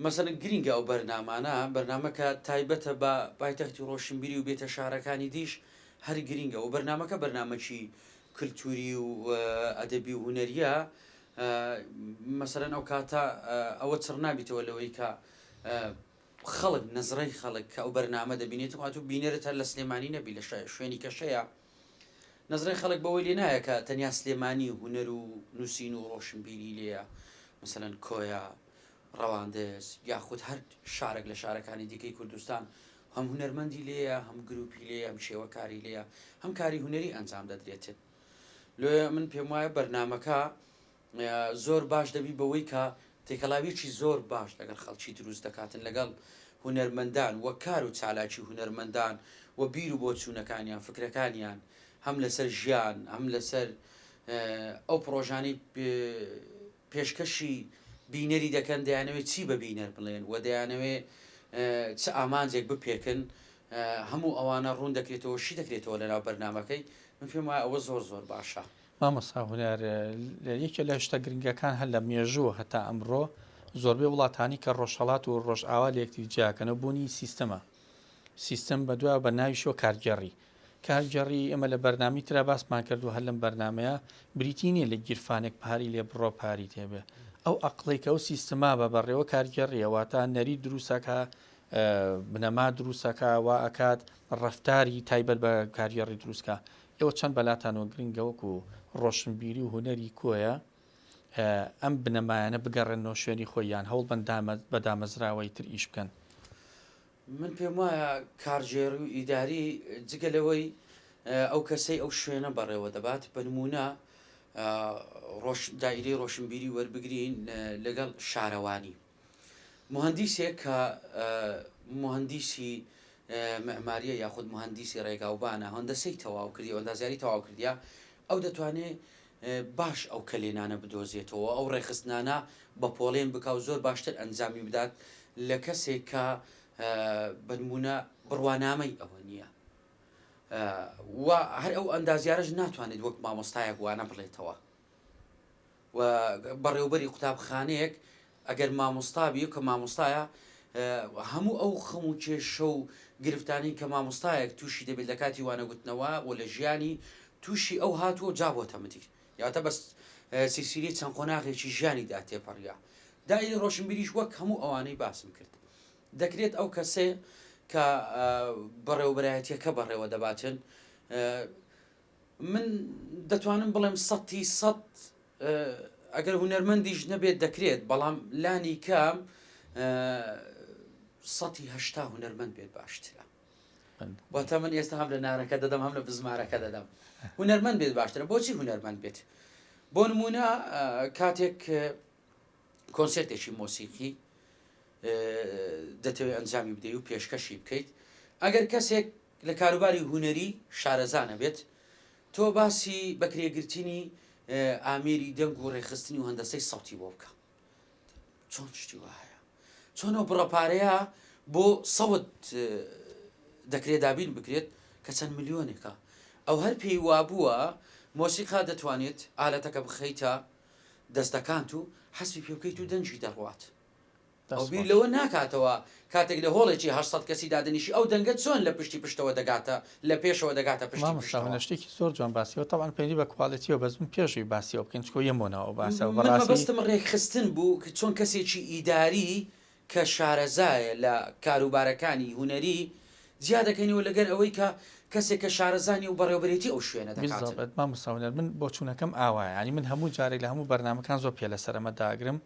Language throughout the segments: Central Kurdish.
مەسەلەن گرینگە ئەو بەرنامانە، بەرنامەکە تایبەتە بە پایتەختی ڕۆشنبیری و بێتە شارەکانی دیش هەر گرینگە و بەرنامەکە بەرنامەکی کلتوری و ئەدەبی و هونەریە مەسەلەن ئەو کاتە ئەوە چڕ نابیتەوە لەوەی کە خەڵک نەزڕەی خەڵک کە ئەو بەرنامە دەبینێت واتو بینەرت هەر لە سلێمانی نەبی لە شوێنی کەشەیە نەزڕەی خەڵک بەوەی لێ نایە کە تەنیا سلێمانی هونەر و نووسین و ڕۆشنبیری لێیە مەسەلەن کۆیە ڕەواندز یاخود هەر شارێک لە شارەکانی دیکەی کوردستان هەم هونەرمەندی لێیە هەم گروپی لێیە هەم شێوەکاری لێیە هەم کاری هونەری ئەنجام دەدرێتن لۆیە من پێم وایە بەرنامەکە زۆر باش دەبی بەوەی کە تێکەڵاویەکی زۆر باش لەگەڵ خەڵکی دروست دەکاتن لەگەڵ هونەرمەندان و کار و چالاکی هونەرمەندان و بیر و بۆچوونەکانیان فکرەکانیان هەم لەسەر ژیان هەم لەسەر ئەو پڕۆژانەی پێشکەشی بینەری دەکەن دەیانەوێت چی بە بینەر بڵێن و دەیانەوێت چ ئامانجێک بپێکن هەموو ئەوانە ڕوون دەکرێتەوە شی دەکرێتەوە لەناو بەرنامەکەی من پێم وایە ئەوە زۆر زۆر باشە. مامۆستا هونەر یەکێ لە شتە گرنگەکان هەر لە مێژوو هەتا ئەمڕۆ زۆربەی وڵاتانی کە ڕۆژهەڵات و ڕۆژئاوا لە یەکتری جیاکەنەوە بوونی سیستەمە سیستم بە دوای بە ناویشەوە کارگێڕی کارگێڕی ئێمە لە بەرنامەی ترا باسمان کرد و هەر لەم بەرنامەیە بریتی نییە لە گیرفانێک پاری لێ بڕۆ پاری تێبێ ئەو ئەقڵێک ئەو سیستما بە بەڕێوە کارگێڕیە واتە نەری دروستەکە بنەما دروستەکە وا ئەکات ڕەفتاری تایبەت بە کارگێڕی دروستکە ئێوە چەند بەلاتانەوە گرنگە وەکو ڕۆشنبیری و هونەری کۆیە ئەم بنەمایانە بگەڕێنەوە شوێنی خۆی یان هەوڵبەن بە دامەزراوەی تر ئیش بکەن؟ من پێم وایە کارگێڕی و ئیداری جگە لەوەی ئەو کەسەی ئەو شوێنە بەڕێوە دەبات بە نموونە ڕۆش دایرەی ڕۆشنبیری وەربگرین لەگەڵ شارەوانی موهەندیسێک کە موهەندیسی معماریە یاخود موهەندیسی ڕێگاوبانە هەندەسەی تەواو کردی ئەندازیاری تەواو کردیە ئەو دەتوانێت باش ئەو کەلێنانە بدۆزێتەوە ئەو ڕێکخستنانە بە پۆڵێن بکا و زۆر باشتر ئەنجامی بدات لە کەسێک کە بەنمونە بڕوانامەی ئەوە نییە و هەر ئەو ئەندازیارەش ناتوانێت وەک مامۆستایەک وانە بڵێتەوە و بەڕێوبەری قوتابخانەیەک ئەگەر مامۆستا بی کە مامۆستایە هەموو ئەو خەم و کێشە و گرفتانەی کە مامۆستایەک تووشی دەبێت لە کاتی وانەگوتنەوە و لە ژیانی تووشی ئەو هاتووە جا بۆتە مدیر یاواتە بەس سیسیلی چەند قۆناغێکی ژیانیدا تێپەڕیە دایری ڕۆشنبیریش وەک هەموو ئەوانەی باسم کرد دەکرێت ئەو کەسێ کە بەڕێوەبەرایەتیەکە بەڕێوە دەباتن من دەتوانم بڵێم سەتی سەد ئەگەر هونەرمەندیش نەبێت دەکرێت بەڵام لانی کەم سەتی هەشتا هونەرمەند بێت باشترە واتە من ئێستا هەم لە نارەکە دەدەم هەم لە بزمارەکە دەدەم هونەرمەند بێت باشترە بۆچی هونەرمەند بێت بۆ نمونە کاتێک کۆنسێرتێکی مۆسیقی دەتەوێت ئەنجامی بدەیت و پێشکەشی بکەیت ئەگەر کەسێک لە کاروباری هونەری شارەزا نەبێت، تۆ باسی بەکرێگرتنی ئامێری دەنگ و ڕێکخستنی و هەندەسەی سەوتی بۆ بکە. چۆن شتی وا هەیە؟ چۆن ئەو بڕە پارەیە بۆ سەوت دەکرێت دابین بکرێت کە چەند ملیۆنێکە؟ ئەو هەر پێی وابووە مۆسیقا دەتوانێت ئالەتەکە بخەیتە دەستەکانت و حەسبی پێ بکەیت و دەنگی دەڕوات. ئەو بیر لەوە ناکاتەوە کاتێک لە هۆڵێکی 800 کەسی دادەنیشی ئەو دەنگە چۆن لە پشتی پشتەوە دەگاتە لە پێشەوە دەگاتە پشتی مامۆستا پشتەوە. هونەر شتێکی زۆر جوان باسیەوە تەبعەن پەیوەندی بە quality یەوە بەس من پێش ئەوی باسی ئەوە بکەین چونکە یەم بۆ ناو ئەو باسە من بەڕاستی مەبەستم ڕێکخستن بوو کە چۆن کەسێکی ئیداری کە شارەزایە لە کاروبارەکانی هونەری جیا دەکەینەوە لەگەر ئەوەی کە کەسێک کە شارەزا نیە و بەڕێوبەرێتی ئەو شوێنە دەکاتن. بالضبط مامۆستا هونەر من بۆچوونەکەم ئاوایە یانی من هەموو جارێک لە هەموو بەرنامەکان زۆر پێ لەسەر ئەمە داگرم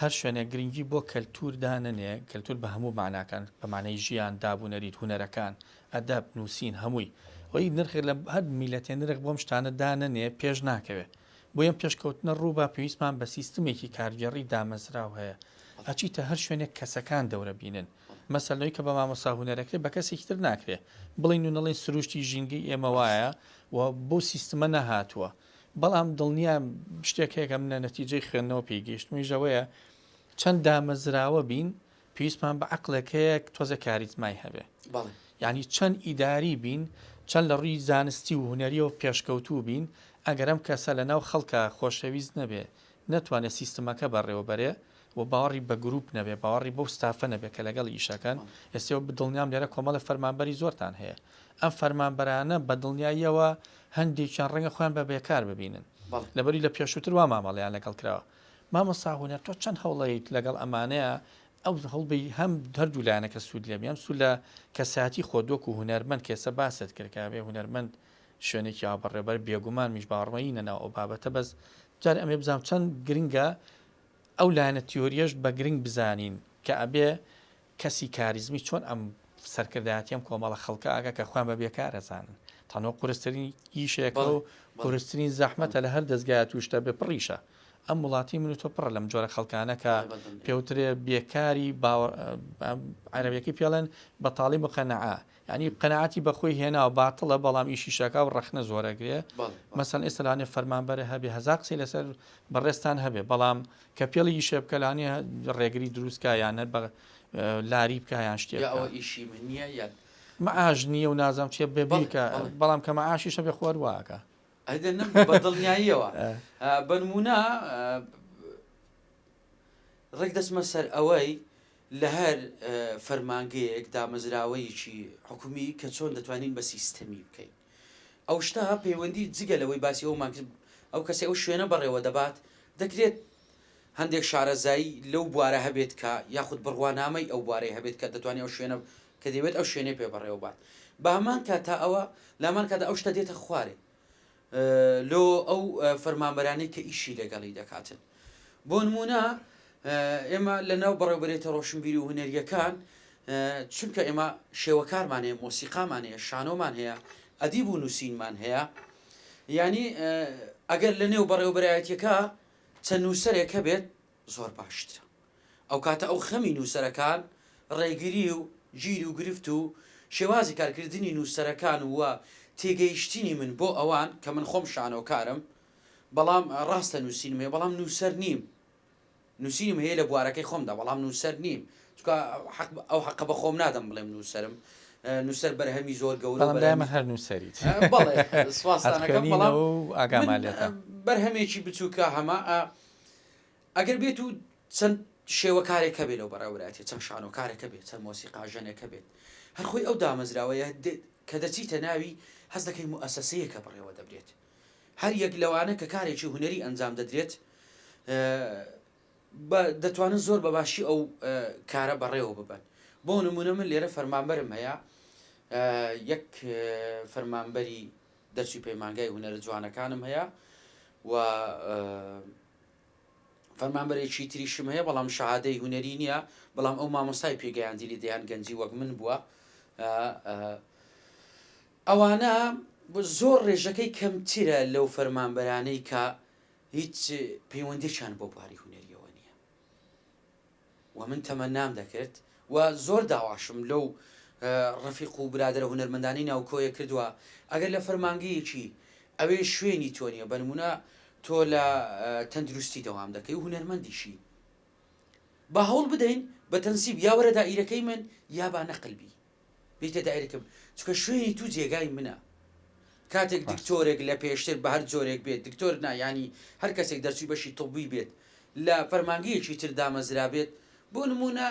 هەر شوێنێک گرنگی بۆ کەلتوور دانەنێ، کەلتوور بە هەموو ماناکان، بە مانای ژیان، داب و نەریت، هونەرەکان، ئەدەب، نووسین، هەمووی. ئەوەی نرخ لە هەر میللەتێ نرخ بۆم شتانە دانەنێ پێش ناکەوێ. بۆیە ئەم پێشکەوتنە ڕوو با پێویستمان بە سیستمێکی کارگێڕی دامەزراو هەیە. ئەچیتە هەر شوێنێک کەسەکان دەورە بینن. مەسەلەن ئەوەی کە بە مامۆستا هونەر ئەکرێ بە کەسێکی تر ناکرێ. بڵێین و نەڵێین سروشتی ژینگەی ئێمە وایە و بەو سیستمە نەهاتووە. بەڵام دڵنیام شتێک هەیە کە من لە نەتیجەی خوێندنەوە پێی گەیشتم ئەویش ئەوەیە چەند دامەزراوە بین پێویستمان بە عەقڵێک هەیە تۆزێ کاریزمای هەبێ بەڵێ. یعنی چەند ئیداری بین چەند لە ڕووی زانستی و هونەریەوە پێشکەوتوو بین ئەگەر ئەم کەسە لە ناو خەڵکا خۆشەویست نەبێ نەتوانێ سیستمەکە بەڕێوە بەرێ. و باوەڕی بە گروپ نەبێ، باوەڕی بەو ستافە نەبێ کە لەگەڵی ئیشەکەن، ئێستێ دڵنیام لێرە کۆمەڵێ فەرمانبەری زۆرتان هەیە، ئەم فەرمانبەرانە بە دڵنیاییەوە هەندێکیان ڕەنگە خۆیان بە بێکار ببینن، لەبەری لە پێشووتر وا مامەڵەیان لەگەڵ کراوە. مامۆستا هونەر تۆ چەند هەوڵەیت لەگەڵ ئەمانەیە ئەو هەوڵبەی هەم هەردوو لایەنەکە سوود لێ بی، هەم سوود لە کەسایەتی خۆت وەکو هونەرمەند کە ئێستا باست کرد کە ئەبێ هونەرمەند شوێنێکی ئاوا بەڕێوەبەر بێگومان منیش باوەڕمە یینە ناو ئەو بابەتە بەس جارێ ئەمەوێ بزانم چەند گرنگە ئەو لایەنە تیۆریەش بە گرنگ بزانین کە ئەبێ کەسی کاریزمی چۆن ئەم سەرکردایەتی ئەم کۆمەڵە خەڵکە ئاگا کە خۆیان بە بێکار ئەزانن تەنۆ قورسترین ئیشێکە و قورسترین زەحمەتە لە هەر دەستگایە تووشتە بێ پڕیشە ئەم وڵاتی من و تۆ پڕە لەم جۆرە خەڵکانە کە پێوترێ بێکاری عەرەبیەکەی پێڵێن بەتاڵی مقەنەعە یانی قەناعەتی بە خۆی هێناوە باتڵە بەڵام ئیشی شەکا و ڕەخنە زۆر ئەگرێ مەسەن ئێستا لەوانەیە فەرمانبەرە هەبێ هەزار قسەی لەسەر بەڕێزتان هەبێ بەڵام کە پێڵی ئیشێ بکە لەوانەیە ڕێگری دروست کا یان هەر بە لاری بکا یان شتێ یا ئەوە ئیشی من نییە یان معاش نییە و نازانم چیە بێ بیکە بەڵام کە معاشیش هەبێ خۆ هەر وا ئەکا. ئەدە نم بە دڵنیاییەوە بە نموونە ڕێک دەچمە سەر ئەوەی لە هەر فەرمانگەیەک، دامەزراوەیەکی حکومی کە چۆن دەتوانین بە سیستەمی بکەین. ئەو شتە پەیوەندی جگە لەوەی باسی ئەومان کرد ئەو کەسەی ئەو شوێنە بەڕێوە دەبات دەکرێت هەندێک شارەزایی لەو بوارە هەبێت کە یاخود بڕوانامەی ئەو بوارەی هەبێت کە دەتوانێت ئەو شوێنە کە دەیەوێت ئەو شوێنەی پێ بەڕێوە بات بە هەمان کات تا ئەوە لامان کات ئەو شتە دێتە خوارێ لۆ ئەو فەرمانبەرانەی کە ئیشی لەگەڵی دەکاتن. بۆ نموونە ئێمە لە ناو بەڕێوبەرێتە ڕۆشنبیری و هونەرییەکان چونکە ئێمە شێوەکارمان هەیە، مۆسیقامان هەیە، شانۆمان هەیە، ئەدیب و نووسینمان هەیە، یانی ئەگەر لە نێو بەڕێوبەرایەتیەکە چەند نووسەرێک هەبێت زۆر باشترە. ئەوکاتە ئەو خەمی نووسەرەکان ڕێگری و گیر و گرفت و شێوازی کارکردنی نووسەرەکان و تێگەیشتنی من بۆ ئەوان کە من خۆم شانۆکارم بەڵام ڕاستە نووسینم هەیە بەڵام نووسەر نیم نووسینم هەیە لە بوارەکەی خۆمدا بەڵام نووسەر نیم چونکە حەق ئەو حەقە بە خۆم نادەم بڵێم نووسەرم نووسەر بەرهەمی زۆر گەورە بەڵام دایمە هەر نووسەریت بەڵێ سوپاستان ئەکەم بەڵام ئەتخوێنینەوە و ئاگامان من لێتە. بەرهەمێکی بچووکە هەمە ئەگەر بێت و چەند شێوەکارێک هەبێت لەو بەڕێوەبەرایەتیە، چەند شانۆکارێک هەبێت، چەند مۆسیقاژەنێک هەبێت، هەر خۆی ئەو دامەزراوەیە کە دەچیتە ناوی هەست دەکەی موئەسەسەیەکە بەڕێوە دەبرێت. هەر یەک لەوانە کە کارێکی هونەری ئەنجام دەدرێت بە دەتوانن زۆر بە باشی ئەو کارە بەڕێوە ببەن. بۆ نموونە من لێرە فەرمانبەرم هەیە، یەک فەرمانبەری دەرچووی پەیمانگای هونەرە جوانەکانم هەیە و فەرمانبەرێکی تریشم هەیە بەڵام شەهادەی هونەری نییە بەڵام ئەو مامۆستای پێگەیاندنی دەیان گەنجی وەک من بووە ئەوانە زۆر ڕێژەکەی کەمترە لەو فەرمانبەرانەی کە هیچ پەیوەندیان بۆ بواری هونەریەوە نییە و من تەمەنام دەکرد و زۆر داواشم لەو ڕەفیق و برادەرە هونەرمەندانەی ناو کۆیە کردووە ئەگەر لە فەرمانگەیەکی ئەوێ شوێنی تۆ نییە بە نموونە تۆ لە تەندروستی دەوام دەکەی و هونەرمەندیشی با هەوڵ بدەین بە تەنسیب یا وەرە دائیرەکەی من یا با نەقل بی بیتە دایرەکەم چونکە شوێنی تو جێگای منە کاتێک دکتۆرێک لە پێشتر بە هەر جۆرێک بێت دکتۆر نا یانی هەر کەسێک دەرچووی بەشی طبی بێت لە فەرمانگەیەکی تر دامەزرابێت بۆ نموونە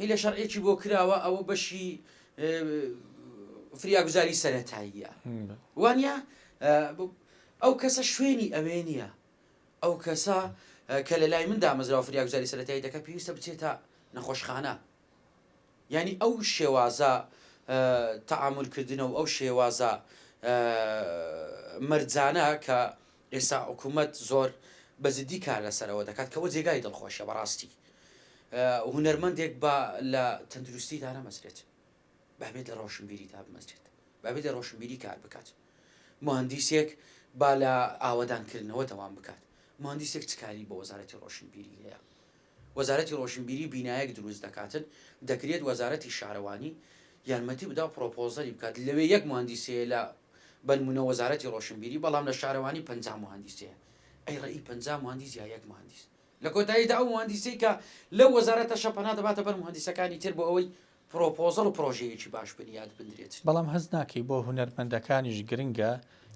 هیلە شەرعێکی بۆ کراوە ئەوە بەشی فریاگوزاری سەرەتاییە وانە ئەو کەسە شوێنی ئەوێ نییە ئەو کەسە کە لە لای من دامەزراوە فریاگوزاری سەرەتایی دەکات پێویستە بچێتە نەخۆشخانە یانی ئەو شێوازە تەعامول کردنە و ئەو شێوازە مەرجانە کە ئێستا حکوومەت زۆر بە جدی کار لەسەرەوە دەکات کەەوە جێگای دڵخۆشە بەڕاستی هونەرمەندێک با لە تەندروستی دانەمەزرێت بابێت لە ڕۆشنبیری دابمەزرێت بابێت لە ڕۆشنبیری کار بکات مهندیسێک با لە ئاوەدانکردنەوە دەوام بکات مهندیسێک چ کاری بۆ وەزارەتی ڕۆشنبیری هەیە وەزارەتی ڕۆشنبیری بینایەک دروست دەکاتن، دەکرێت وەزارەتی شارەوانی یارمەتی بدا و پڕۆپۆزەلی بکات، لەوێ یەک موهەندیس هەیە لە بەنمونە وەزارەتی ڕۆشنبیری بەڵام لە شارەوانی 50 موهەندیس هەیە، ئەی ڕەئی 50 موهەندیس یا یەک موهەندیس؟ لە کۆتاییدا ئەو موهەندیسەی کە لەو وەزارەتەشە پەنا دەباتە بەر موهەندیسەکانی تر بۆ ئەوەی پڕۆپۆزەڵ و پڕۆژەیەکی باش بنیات بنرێت. بەڵام هەست ناکەی بۆ هونەرمەندەکانیش گرنگە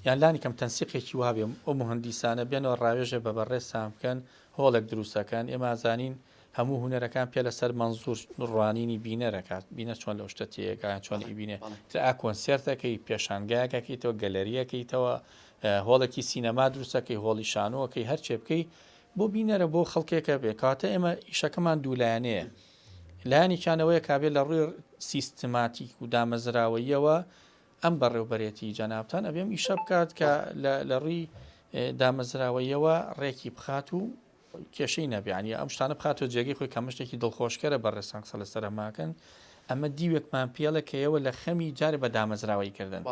یان لانی کەم تەنسیقێکی وابێ ئەو موهەندیسانە بێنەوە ڕاوێژێ بە بەڕێزتان بکەن هۆڵێک دروست ئەکەن ئێمە ئەزانین. هەموو هونەرەکان پێ لەسەر مەنزوور ڕوانینی بینەر ئەکات، بینەر چۆن لەو شتە تێئەگا یان چۆن ئەیبینێ، تر ئا کۆنسێرت ئەکەی، پێشانگایەک ئەکەیتەوە، گەلەری ئەکەیتەوە، هۆڵێکی سینەما دروست ئەکەی، هۆڵی شانۆ ئەکەی، هەرچێ بکەی بۆ بینەرە، بۆ خەڵکێکە بێ. کەواتە ئێمە ئیشەکەمان دوولایەنەیە، لایەنێکیان ئەوەیە کابێ لە ڕووی سیستماتیک و دامەزراوەییەوە ئەم بەڕێوبەرێتی جەنابتان ئەبێ ئەم ئیشە بکات کە لە ڕووی دامەزراوەییەوە ڕێکی بخات و کێشەی نەبێ یانی ئەم شتانە بخاتەوە جێگەی خۆی کە ئەمە شتێکی دڵخۆشکەرە بەڕێزتان قسە لەسەر ئەمە ئەکەن ئەمە دیوێکمان پێڵێ کە ئێوە لە خەمی جارێ بە دامەزراوەیی کردن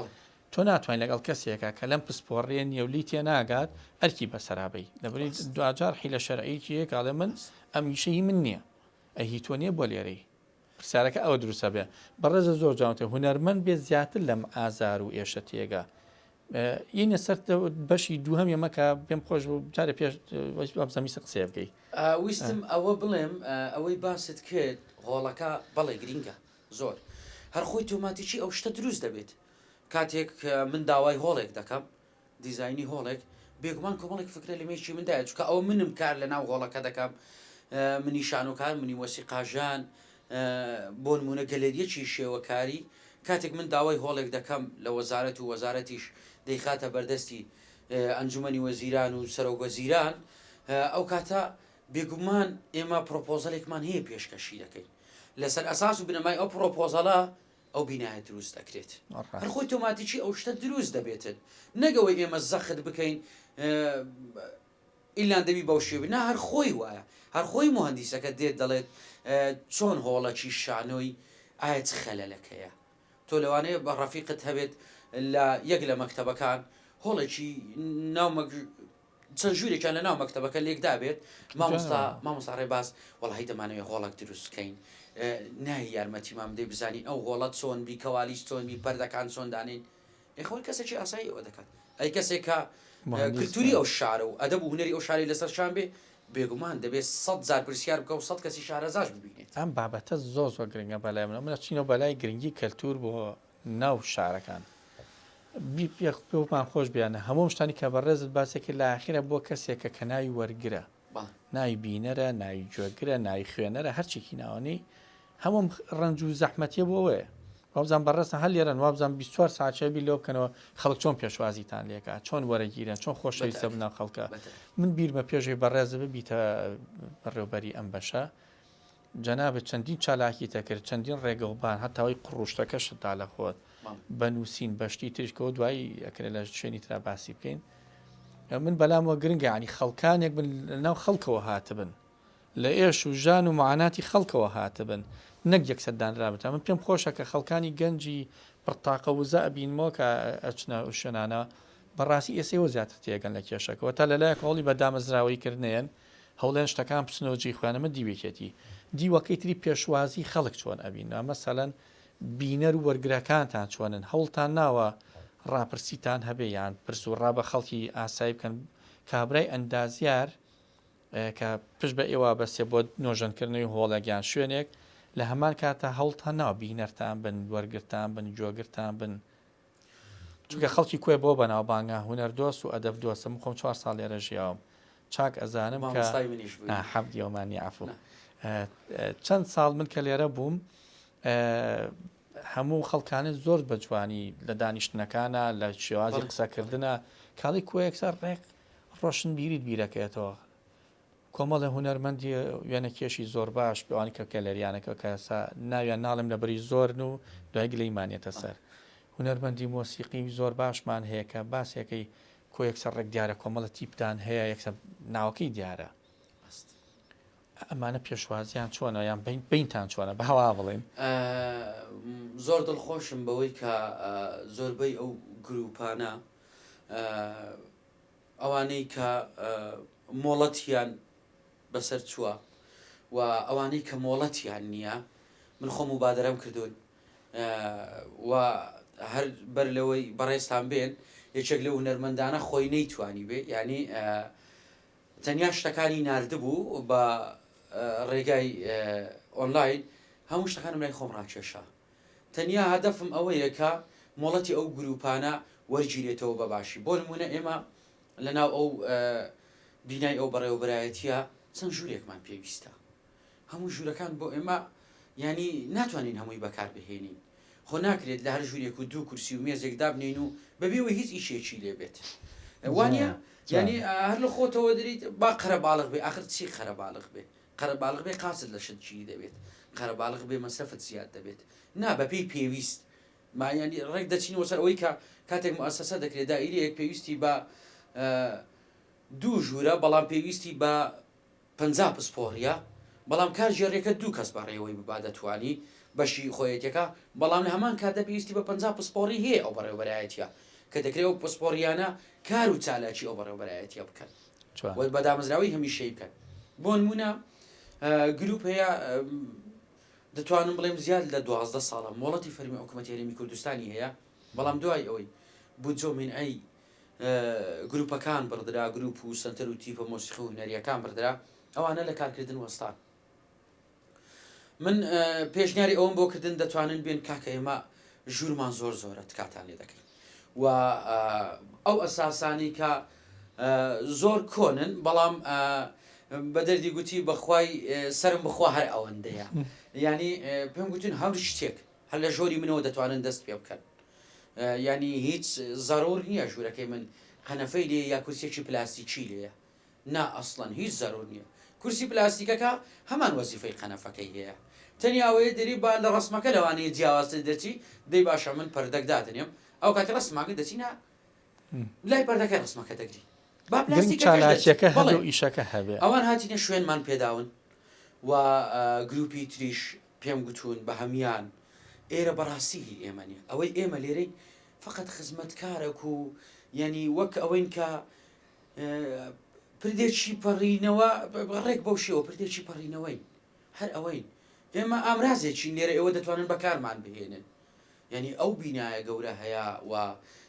تۆ ناتوانین لەگەڵ کەسێکا کە لەم پسپۆڕیە نییە و لی تێناگات ئەرکی بەسەرا بەی لەبری دواجار حیلە شەرعیەکی هەیە کە ئەڵێ من ئەم ئیشە هی من نییە ئەی هی تۆ نییە بۆ لێرەی پرسیارەکە ئەوە دروست ئەبێ. بەڕێزە زۆر جوان وتت هونەرمەند بێت زیاتر لەم ئازار و ئێشە تێگا. یینە سەر بەشی دووهەم ئێمە کە پێم خۆش بوو جارێ پێش وابزانم ویستت قسەیە بکەی. ویستم ئەوە بڵێم ئەوەی باست کرد هۆڵەکە بەڵێ گرینگە زۆر هەر خۆی تۆماتیکی ئەو شتە دروست دەبێت کاتێک من داوای هۆڵێک دەکەم دیزاینی هۆڵێک، بێگومان کۆمەڵێک فکرە لە مێشکی مندایە، چونکە ئەوە منم کار لە ناو هۆڵەکە دەکەم، منی شانۆکار، منی مۆسیقاژەن، بۆ نموونە گەلەرییەکی شێوەکاری، کاتێک من داوای هۆڵێک دەکەم لە وەزارەت و وەزارەتیش دەیخاتە بەردەستی ئەنجومەنی وەزیران و سەرۆک وەزیران، ئەو کاتە بێگومان ئێمە پرۆپۆزەلێکمان هەیە پێشکەشی دەکەین، لەسەر ئەساس و بنەمای ئەو پرۆپۆزەلە ئەو بینایە دروست ئەکرێت هەر خۆی تۆماتیکی ئەو شتە دروست دەبێتن نەک ئەوەی ئێمە زەخت بکەین ئیلان دەبی بەو شێوە نا هەر خۆی وایە هەر خۆی موهەندیسەکە دێت دەڵێت چۆن هۆڵەکی شانۆی ئایا چ خەلەلەکەیە تۆ لەوانەیە بە ڕەفیقت هەبێت لە یەک لە مەکتەبەکان هۆڵێکی ناو چەند ژوورێکیان لە ناو مەکتەبەکە لێکدابێت مامۆستا مامۆستا ڕێباز وەڵی دەمانەوێ هۆڵک دروست بکەین نای یارمەتیمان بدەی بزانین ئەو هۆڵە چۆن بی کەوالیس چۆن بی پەردەکان چۆن دانین ئەخۆی کەسێکی ئاسایی ئەوە دەکات ئەی کەسێک کە کلتوری ئەو شارە و ئەدەب و هونەری ئەو شاری لەسەر شان بێ بێگومان دەبێت سە جار پرسیار بکە و سە کەسی شارەزاش ببینێت ئەم بابەتە زۆر زۆر گرنگە بەلای منەوە من ئەچینەوە بەلای گرنگی کەلتور بۆ ناو شارەکان پێمان خۆش بیانە هەموو شتانی کە بەڕێزت باسی کرد لە ئاخیرە بۆ کەسێکە کە ناوی وەرگرە ناوی بینەرە ناوی گوێگرە ناوی خوێنەرە هەرچێکی ناوەنی هەموو ڕەنج و زەحمەتیە بۆ ئەوەیە وابزان بەڕێزتان هەر لێرەن وابزان 24 ساعت شەوی بیر لەوە بکەنەوە خەڵک چۆن پێشوازیتان لێکا چۆن وەرەگیرن چۆن خۆشەویستە بناو خەڵکە من بیرمە پێشەوەی بەڕێز ببیتە بەڕێوبەری ئەم بەشە جەنابت چەندین چالاکیت ئەکرد، چەندین ڕێگەوبان، هەتا ئەوەی قڕوشتەکەشت دا لە خۆت، بە نووسین، بە شتی تریش کە دوایی ئەکرێ لە شوێنی ترا باسی بکەین. من بەلامەوە گرنگە یانی خەڵکانێک بن لەناو خەڵکەوە هاتبن، لە ئێش و ژان و معاناتی خەڵکەوە هاتبن، نەک یەکسەر دانرابن. من پێم خۆشە کە خەڵکانی گەنجی پڕ تاقە وزە ئەبینمەوە کە ئەچنە ئەو شوێنانە، بەڕاستی ئێستا ئێوە زیاتر تێگەن لە کێشەکەوە تا لەلایەک هەوڵی بە دامەزراوەیی کردنەیەن، هەوڵێن شتەکان بچنەوە جێی خۆیان ئەمە دیوێکیەتی دیوەکەی تری پێشوازی خەڵک چۆن ئەبین مەسەلەن بینەر و وەرگرەکانتان چۆنن هەوڵتان ناوە ڕاپرسیتان هەبێ یان پرس و ڕا بە خەڵکی ئاسایی بکەن کابرای ئەندازیار کە پشت بە ئێوە بەسێ بۆ نۆژەنکردنەوەی هۆڵێک یان شوێنێک لە هەمان کاتە هەوڵتان ناوە بینەرتان بن وەرگرتان بن گوێگرتان بن چونکە خەڵکی کۆیە بەوە بەناوبانگە هونەر دۆست و ئەدەب دۆستە من خۆم چوار ساڵ لێرە ژیاوم چاک ئەزانم کە مامۆستای منیش بووی. نا حەمدی ئەومان نیە عەفو چەند ساڵ من کە لێرە بووم هەموو خەڵکانە زۆر بە جوانی لە دانیشتنەکانە لە شێوازی بەڵێ. قسەکردنە کاڵی کۆیەکسەر ڕێک ڕۆشنبیریت بیرەکەیەتەوە کۆمەڵێ هونەرمەندی وێنەکێشی زۆرباش ئەوانەی کە گەلەریانەکە کە ئێستا ناویان ناڵێم لەبەری زۆرن و دوای گلەیمان یەتە سەر. هونەرمەندی مۆسیقی زۆر باشمان هەیە کە باسێکەی کۆ یەکسەر ڕێک دیارە کۆمەڵە تیپتان هەیە یەکسەر ناوەکەی دیارە. ئەمانە پێشوازیان چۆنە یان بینتان چۆنە بە هەوا بڵێن؟ زۆر دڵخۆشم بەوەی کە زۆربەی ئەو گروپانە ئەوانەی کە مۆڵەتیان بەسەر چووە و ئەوانەی کە مۆڵەتیان نییە من خۆم موبادەرەم کردوون و هەر بەر لەوەی بەڕێزتان بێن یەکێک لەو هونەرمەندانە خۆی نەیتوانی بێ یعنی تەنیا شتەکانی ناردبوو بە ڕێگای ئۆنلاین هەموو شتەکانم لای خۆم ڕاکێشا تەنیا هەدەفم ئەوەیە کە مۆڵەتی ئەو گروپانە وەرگیرێتەوە بە باشی بۆ نمونە ئێمە لەناو ئەو بینای ئەو بەڕێوەبەرایەتیە چەند ژوورێکمان پێویستە. هەموو ژوورەکان بۆ ئێمە یانی ناتوانین هەمووی بەکار بهێنین خۆ ناکرێت لە هەر ژوورێک و دوو کورسی و مێزێک دابنێین و بەبێ ئەوەی هیچ ئیشێکی لێ بێت وانە یانی هەر لە خۆتەوە دەریت با قەرەباڵغ بێ ئاخر چی قەرەباڵغ بێ قەرەباڵغ بێ قاچت لە شت گیر دەبێت قەرەباڵغ بێ مەسرەفت زیاد دەبێت نا بەپێی پێویست ما یانی ڕێک دەچینەوە سەر ئەوەی کە کاتێک موئەسەسە دەکرێت دائیرەیەک پێویستی بە دوو ژوورە بەڵام پێویستی بە 50 پسپۆڕیە بەڵام کارگێڕیەکە دوو کەس بەڕێوەی ببا دەتوانی بەشی خۆیەتەکە بەڵام لە هەمان کاتدا پێویستی بە 50 پسپۆڕی هەیە ئەو بەڕێوەبەرایەتیە کە دەکرێت ئەو پسپۆڕیانە کار و چالاکی ئەو بەڕێوەبەرایەتیە بکەن و بە دامەزراوەی هەمیشەی بکەن بۆ نمونە گروپ هەیە دەتوانم بڵێم زیاد لە 12 ساڵە مۆڵەتی فەرمی حکوومەتی هەرێمی کوردستانی هەیە بەڵام دوای ئەوەی بودجە و مینعەی گروپەکان بڕدرا گروپ و سەنتەر و تیپە مۆسیقی و هونەریەکان بڕدرا ئەوانە لە کارکردن وەستان من پێشنیاری ئەوەم بۆ کردن دەتوانن بێن کاکە ئێمە ژوورمان زۆر زۆرە تکاتان لێ دەکەین و ئەو ئەساسانی کە زۆر کۆنن بەڵام بە دەردی گوتی بەخوای سرم بخوا هەر ئەوەندەیە ینی پێم گوتن هەر شتێک هەر لە ژۆری منەوە دەتوانن دەست پێ بکەن ینی هیچ زەرور نییە ژوورەکەی من قەنەفەی لێ یا کورسێکی پلاستیکی لێیە نا ئەسڵەن هیچ زەرور نیە کورسی پلاستیکەکە هەمان وەزیفەی قەنەفەکەی هەیە تەنیا ئەوەیە دەری با لە ڕەسمەکە لەوانەیە جیاوازتر دەرچی دەی باشە من پەردەک دادەنێم ئەو کاتی ڕەسماکە دەچینە لای پەردەکەی ڕەسمەکە دەگری با گرنگ پلاستیکەکەش دەرچی چالاکیەکە هەبێ بەڵێ و ئیشەکە هەبێ. ئەوان هاتینە شوێنمان پێداون و گروپی تریش پێم گوتوون بە هەموان ئێرە بەڕاستی هی ئێمە نیە ئەوەی ئێمە لێرەین فقط خزمەتکارەک و یعنی وەک ئەوەین کە پردێکی پەڕینەوە ڕێک بەو شێوە پردێکی پەڕینەوەین هەر ئەوەین ئێمە ئامرازێکین لێرە ئێوە دەتوانن بەکارمان بهێنن یعنی ئەو بینایە گەورە هەیە و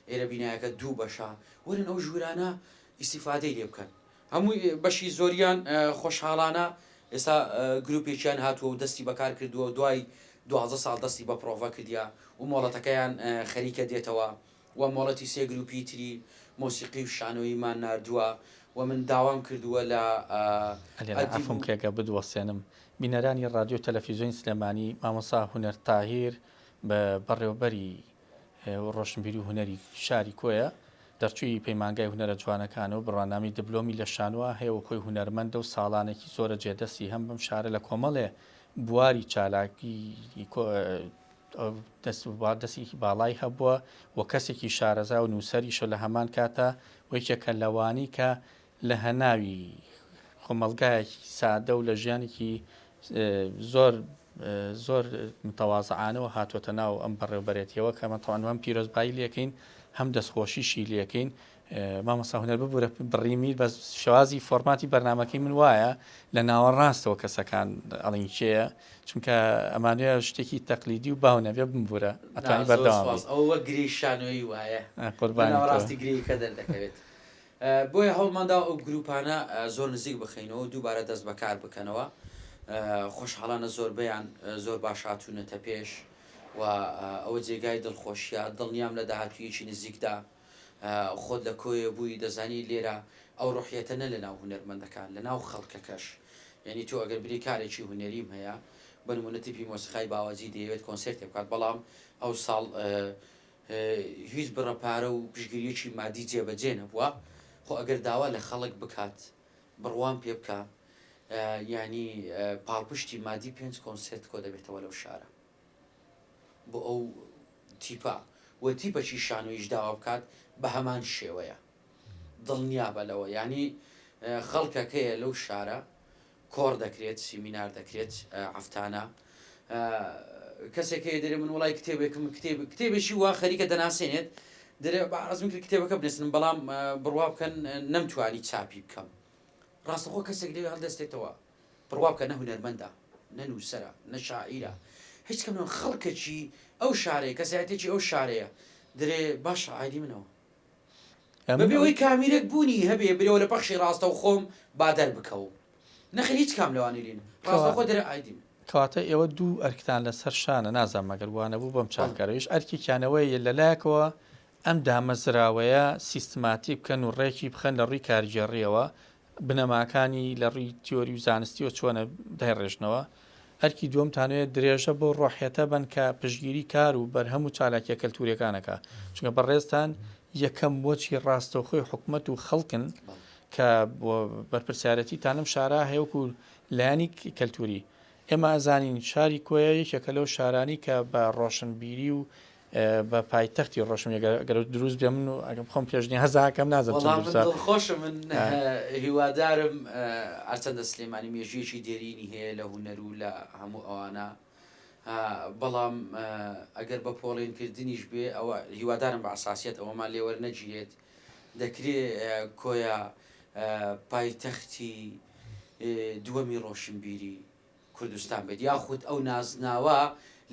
ئێرە بینایەکە دوو بەشە وەرن ئەو ژوورانە ئیسیفادەی لێ بکەن هەمووی بەشی زۆریان خۆشحاڵانە ئێستا گروپێکیان هاتووە و دەستی بەکار کردووە دوای 12 ساڵ دەستی بە پرۆڤە کردیا و مۆڵەتەکەیان خەریکە دێتەوە و مۆڵەتی سێ گروپی تری مۆسیقی و شانۆییمان ناردووە و من داوام کردووە لە ئەلێرە ئەدیب عەفوم و. بکە گەر بتوەستێنم. بینەرانی ڕادیۆ و تەلەفیزیۆنی سلێمانی، مامۆستا هونەر تاهیر بە بەڕێوەبەری ڕۆشنبیری و هونەری شاری کۆیە، دەرچووی پەیمانگای هونەرە جوانەکانە و بڕوانامەی دبلۆمی لە شانۆ هەیە و خۆی هونەرمەندە و ساڵانێکی زۆرە جێدەستی هەم بەم شارە لە کۆمەڵێ بواری چالاکی دەستێکی باڵای هەبووە و کەسێکی شارەزا و نووسەریشە لە هەمان کاتا و یەکێکە لەوانەی کە لە هەناوی کۆمەڵگایەکی سادە و لە ژیانێکی زۆر زۆر متەوازعانەوە هاتووەتە ناو ئەم بەڕێوبەرێتیەوە کە من تەوان هەم پیرۆزبایی لەکەین هەم دەستخۆشیشی لەکەین مامۆستا هونەر ببورە بڕیمی بەس شێوازی فۆرماتی بەرنمەکەی من وایە لە ناوەڕاستەوە کەسەکان ئەڵین کێیە چونکە ئەمانەیە شتێکی تەقلیدی و باو نەبێ بمبورە ئەتوانی بەردەوام بی. ئەوە وەک گرێی شانۆیی وایە لە قوربانی تۆ. ناوەڕاستی گرێیەکە دەردەکەوێت بۆیە هەوڵمانداوە ئەو گروپانە زۆر نزیک بخەینەوە و دووبارە دەست بەکار بکەنەوە خۆشحاڵانە زۆربەیان زۆر باش هاتوونەتە پێش و ئەوە جێگای دڵخۆشیە دڵنیام لە داهاتوویەکی نزیکدا خۆت لە کۆیە بووی دەزانی لێرە ئەو ڕۆحیەتە نە لەناو هونەرمەندەکان لەناو خەڵکەکەش یعنی تۆ ئەگەر بری کارێکی هونەریم هەیە بە نمونە تیپی مۆسیقای باوەجی دەیەوێت کۆنسێرتێ بکات بەڵام ئەو ساڵ هیچ بڕە پارە و پشگیریەکی مادی جێبەجێ نەبووە خۆ ئەگەر داوا لە خەڵک بکات بڕوام پێ بکە یعنی پاڵپشتی مادی پێنج کۆنسێرت کۆ دەبێتەوە لەو شارە بۆ ئەو تیپە و تیپەکی شانۆیش داوا بکات بە هەمان شێوەیە دڵنیابە لەوە یانی خەڵکەکەیە لەو شارە کۆڕ دەکرێت سیمینار دەکرێت هەفتانە کەسێک هەیە دەرێ من وڵی کتێبێکم کتێب کتێبێکی وا خەریکە دەناسێنێت دەرێ بەعرزم کرد کتێبەکە بنێسن بەڵام بڕوا بکەن نەمتوانی چاپی بکەم ڕاستەخۆ کەسێک لەوێ هەڵدەستێتەوە بڕوا بکە نە هونەرمەندە، نە نووسەرە، نە شاعیرە، هیچ کەم لەوان خەڵکەکی ئەو شارەیە، کەسایەتیەکی ئەو شارەیە، درێ باشە ئایدی منەوە. بەبێ ئەوەی کامیرەک بوونی هەبێ برێوە لە پەخشی ڕاستەوخۆم با دەربکەوم. نەخێر هیچ کام لەوانەی لێ نیم. ڕاستەوخۆ درێ ئایدی من. کەواتە ئێوە دوو ئەرکتان لەسەر شانە، نازانم ئەگەر وا نەبوو بۆم چاک بکەرەوە، یش ئەرکێکیان ئەوەیە لە لایەکەوە ئەم دامەزراوەیە سیستماتیک بکەن و ڕێکی بخەن لە ڕووی کارگێڕییەوە، بنەماکانی لە ڕووی تیۆری و زانستیەوە چۆنە دایڕێژنەوە. ئەرکی دووەمتانەوێت درێژە بەو ڕۆحیەتە بەن کە پشتگیری کار و بەرهەم و چالاکیە کەلتوریەکان ئەکا. چونکە بەڕێزتان یەکەم وەچی ڕاستەوخۆی حکومەت و خەڵکن کە بەرپرسیارەتیتان لەم شارە هەیە وەکو لایەنی کەلتوری. ئێمە ئەزانین شاری کۆیە یەکێکە لەو شارانی کە بە ڕۆشنبیری و بە پایتەختی ڕۆشن گەر دروست بێ من و ئەگەم خۆم پێشنیازاکەم نازم چەند دروستە. دڵخۆشم من هیوادارم هەرچەندە سلێمانی مێژوویەکی دێرینی هەیە لە هونەر و لە هەموو ئەوانە بەڵام ئەگەر بە پۆڵێنکردنیش بێ ئەوە هیوادارم بە ئەساسیەت ئەوەمان لێ وەرنەگیرێت دەکرێ کۆیە پایتەختی دووەمی ڕۆشنبیری کوردستان بێت یاخود ئەو نازناوە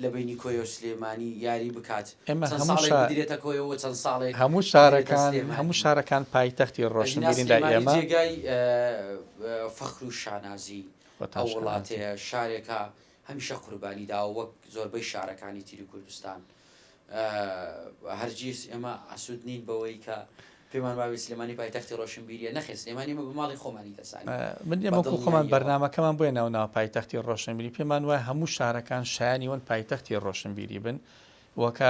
لە بەینی کۆیە و سلێمانی یاری بکات ئێمە چەند هەموو ساڵێک شا بدرێتە کۆیە و چەند ساڵێک هەموو بدرێتە شارەکان سلێمانی هەموو شارەکان پایتەختی ئەگینا ڕۆشنبیرین لای سلێمانی ئێمە. جێگای فەخر و شانازی خۆتان ئەو شانازی. وڵاتەیە شارێکە هەمیشە قوربانی داوە وەک زۆربەی شارەکانی تری کوردستان هەرگیز ئێمە ئاسوود نین بەوەی کە پێمان وابێ سلێمانی پایتەختی ڕۆشنبیریە نەخێر سلێمانی ئێمە بە ماڵی خۆمانی دەزانین من بە ئێمە وەکو خۆمان دڵنیاییەوە. بەرنامەکەمان بۆیە ناو ناوە پایتەختی ڕۆشنبیری پێمان وایە هەموو شارەکان شایانی وەن پایتەختی ڕۆشنبیری بن و کە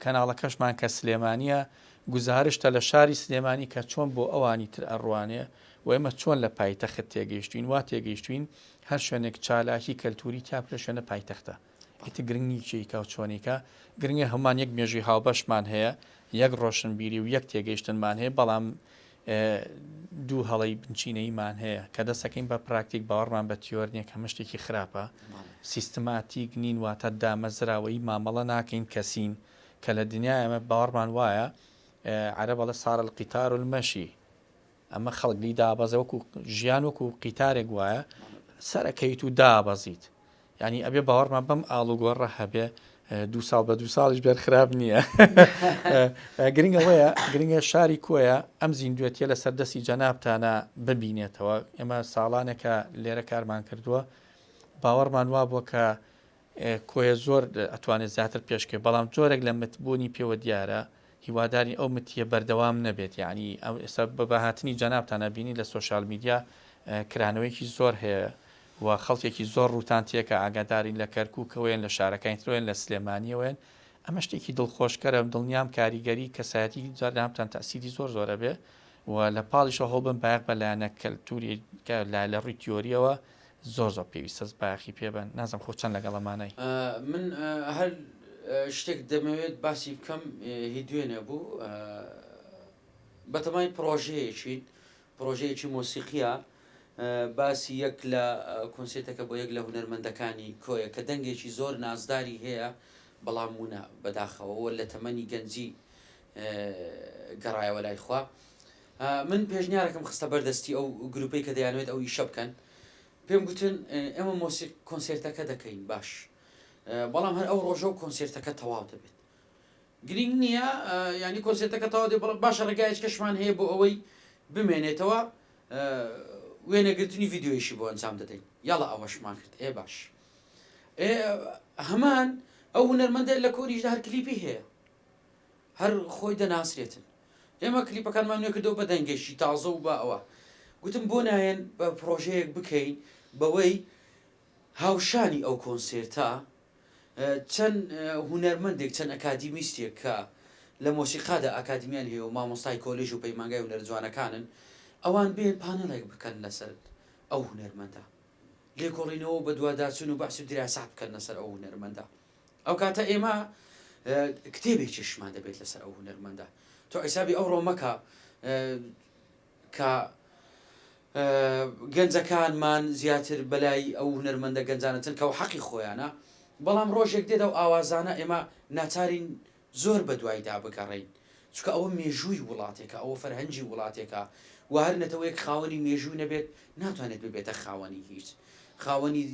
کەناڵەکەشمان کە سلێمانیە گوزارشتە لە شاری سلێمانی کە چۆن بۆ ئەوانی تر ئەڕوانێ و ئێمە چۆن لە پایتەخت تێگەیشتوین وا تێگەیشتوین هەر شوێنێک چالاکی کەلتوری تیا بکرێ شوێنە پایتەختە ئیتر گرنگ نیە کێ ئیکا و چۆن ئیکا، گرنگە هەموومان یەک مێژووی هاوبەشمان هەیە، یەک ڕۆشنبیری و یەک تێگەیشتنمان هەیە، بەڵام دوو هەڵەی بنچینەییمان هەیە کە دەستەکەین بە پراکتیک باوەڕمان بە تیۆر نییە کە هەمە شتێکی خراپە، سیستماتیک نین واتە دامەزراوەیی مامەڵە ناکەین کەسین کە لە دنیای ئەمە باوەڕمان وایە عەرەب ئەڵێ صار القطار المشی ئەمە خەڵک لی دابەزێ وەکو ژیان وەکو قیتارێک وایە سەرەکەیت و دابەزیت یعنی ئەبێ باوەڕمان بەم ئاڵوگۆڕە هەبێ دو ساڵ بە دو ساڵیش بێر خراپ نییە گرنگەوەیە گرنگە شاری کۆیە ئەم زیندوێتیە لەسەر دەستی جەنابتانە ببینێتەوە ئێمە ساڵانێکە لێرە کارمان کردووە باوەڕمان وابووە کە کۆیە زۆر ئەتوانێت زیاتر پێشکەوێت بەڵام جۆرێک لە متبوونی پێوە دیارە هیوادارین ئەو متیە بەردەوام نەبێت یعنی ئەو ئێستا بە هاتنی جەنابتان ئەبینی لە سۆشیال میدیا کرانەوەیەکی زۆر هەیە و خەڵکێکی زۆر ڕووتان تێکە ئاگادارین لە کەرکووکەوەیان لە شارەکانی ترۆیان لە سلێمانیەوەیان ئەمە شتێکی دڵخۆشکەرە دڵنیام کاریگەری کەسایەتی جەنابتان تەئسیری زۆر زۆر ئەبێ و لە پاڵیشەوە هەوڵبن بایەخ بە لایەنە کەلتوری کە لە ڕووی تیۆریەوە زۆر زۆر پێویستە بایەخی پێ بەن نازم خۆ چەند لەگەڵ ئەمانەی. من هەر شتێک دەمەوێت باسی بکەم هی دوێنێ بوو بەتەمای پڕۆژەیەکین پڕۆژەیەکی مۆسیقیە باسی یەک لە کۆنسێرتەکە بۆ یەک لە هونەرمەندەکانی کۆیە کە دەنگێکی زۆر نازداری هەیە بەڵام ونە بەداخەوە وە لە تەمەنی گەنجی گەڕایەوە لای خوا من پێشنیارەکەم خستە بەر دەستی ئەو گروپەی کە دەیانوێت ئەو ئیشە بکەن پێم گوتن ئێمە مۆسیق کۆنسێرتەکە دەکەین باش بەڵام هەر ئەو ڕۆژە و کۆنسێرتەکە تەواو دەبێت گرنگ نییە ینی کۆنسێرتەکە تەواو دێ بەڵام باشە ڕێگایەکەشمان هەیە بۆ ئەوەی بمێنێتەوە وێنەگرتنی ڤیددیویشی بۆ ئەنجام دەدەین یاڵا ئەوەشمان کرد ئێ باش ئێ هەمان ئەو هونەرمەندە لە کۆریشدا هەر کلیپی هەیە هەر خۆی دەناسرێتن ئێمە کلیپەکانمان نوێ کردەوە بە دەنگێکی تازە و بە ئەوە گوتم بۆ نایەن بە پڕۆژەیەک بکەین بەوەی هاوشانی ئەو کۆنسێرتە چەند هونەرمەندێک چەند ئەکادیمیستێک کە لە مۆسیقادا ئەکادیمیان هەیە و مامۆستای کۆلێژ و پەیمانگای هونەرە جوانەکانن ئەوان بێن پانێڵێک بکەن لەسەر ئەو هونەرمەندە لێکۆڵینەوە و بەدواداچوون و بەحس و دیراسات بکەن لەسەر ئەو هونەرمەندە ئەو کاتە ئێمە کتێبێکیشمان دەبێت لەسەر ئەو هونەرمەندە تۆ حیسابی ئەوڕۆ مەکە کە گەنجەکانمان زیاتر بەلای ئەو هونەرمەندە گەنجانە چن کە حەقی خۆیانە بەڵام ڕۆژێک دێت ئەو ئاوازانە ئێمە ناچارین زۆر بە دوایدا بگەڕێین چونکە ئەوە مێژووی وڵاتێکە ئەوە فەرهەنگی وڵاتێکە و هەر نەتەوەیەک خاوەنی مێژوو نەبێت ناتوانێت ببێتە خاوەنی هیچ خاوەنی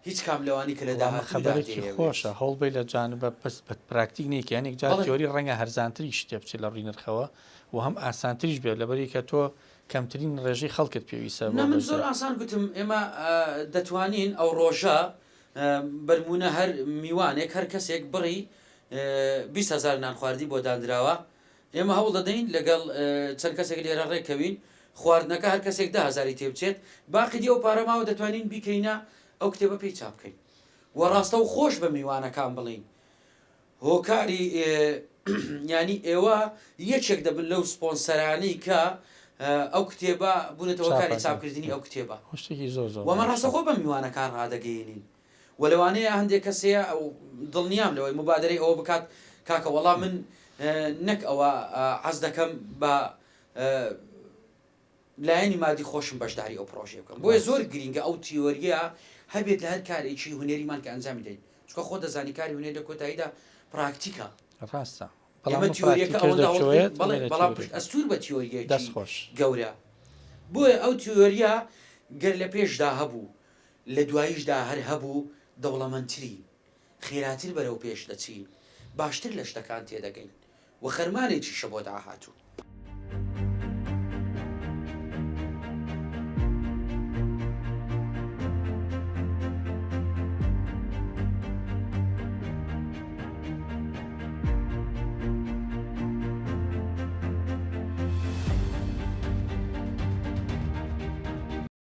هیچ کام لەوانی کە لە وەڵا ئەمە داهاتوودا خەبەرێکی دەیەوێت. خۆشە هەوڵبەی لە جانبە پس بە پراکتیک نەیکەی هەنێک جار بەڵێ. تیۆری ڕەنگە هەرزانتریشی تێ بچێت لە ڕووی نرخەوە و هەم ئاسانتریش بێت لەبەری کە تۆ کەمترین ڕێژەی خەڵکت پێویستە بۆ نا من زۆر بەشدار. ئاسان گوتم ئێمە دەتوانین ئەو ڕۆژە بەرموونە هەر میوانێک هەر کەسێک بڕی 20 هەزار نانخواردی بۆ داندراوە ئێمە هەوڵ دەدەین لەگەڵ چەند کەسێک لێرە ڕێککەوین. خواردنەکە هەر کەسێک دە هەزاری تێ بچێت باقی دی ئەو پارە ماوە دەتوانین بیکەینە ئەو کتێبە پێی چاپ بکەین و ڕاستەوخۆش بە میوانەکان بڵێین هۆکاری یانی ئێوە یەکێک دەبن لەو سپۆنسەرانەی کە ئەو کتێبە بوونەتە هۆکاری چاپکردنی ئەو کتێبە شتێکی زۆر زۆر وە ئەمە ڕاستەخۆ بە میوانەکان ڕادەگەیەنین و لەوانەیە هەندێک کەس هەیە دڵنیام لەوەی موبادەرەی ئەوە بکات کاکە وەڵا من نەک ئەوە حەز دەکەم بە لایەنی مادی خۆشم بەشداری ئەو پڕۆژەیە بکەم بۆیە زۆر گرینگە ئەو تیۆریە هەبێت لە هەر کارێکی هونەریمان کە ئەنجامی دەین چونکە خۆت دەزانی کاری هونەری لە کۆتاییدا پراکتیکە. ڕاستە بەڵام ئێمە تیۆریەکە پراکتیکەش ئەوەندە هەوڵ دەچۆیەت بەڵێ لە بەڵام تیۆری پشت ئەستوور بە تیۆریەکی دەست خۆش. گەورە بۆیە ئەو تیۆریە گەر لە پێشدا هەبوو لە دواییشدا هەر هەبوو دەوڵەمەندترین خێراتر بەرەو پێش دەچین باشتر لە شتەکان تێدەگەین و خەرمانێکیشە بۆ داهاتوو.